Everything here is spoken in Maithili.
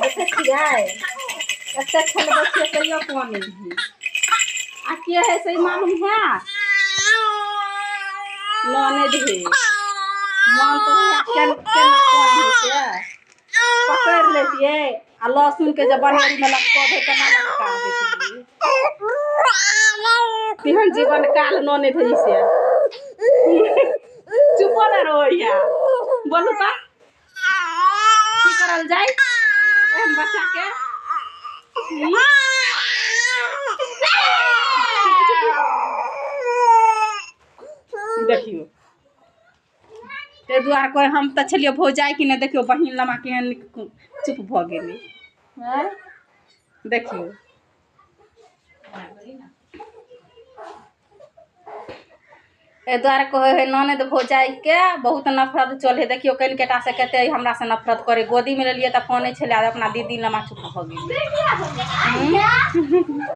देखै छियै एते खेलबै छियै तैयो कानै है। आ के है से मालूम है? ननद है। मन तऽ होइए केना कानै है से पकड़ि लेतियै आ लहसुन के जे बनेरीमे लटकबै केना लटका देतियै। तेहन जीवन काल ननद है से चुपो नहि रहैया। बोलू तऽ की करल जाय एहन बच्चा के? देखियौ ताहि दुआरे कोइ हम तऽ छलियै भौजाइ कि नहि। देखियौ बहिन लमा केहन चुप भऽ गेलै। देखियौ एहि दुआरे कहै हइ ननद भौजाइके बहुत नफरत चलै हइ। देखियौ कनिकेटा से कते हमरा से नफरत करै। गोदीमे लेलियै तऽ कानै छलै, अपना दीदी लमा चुप भऽ गेलै।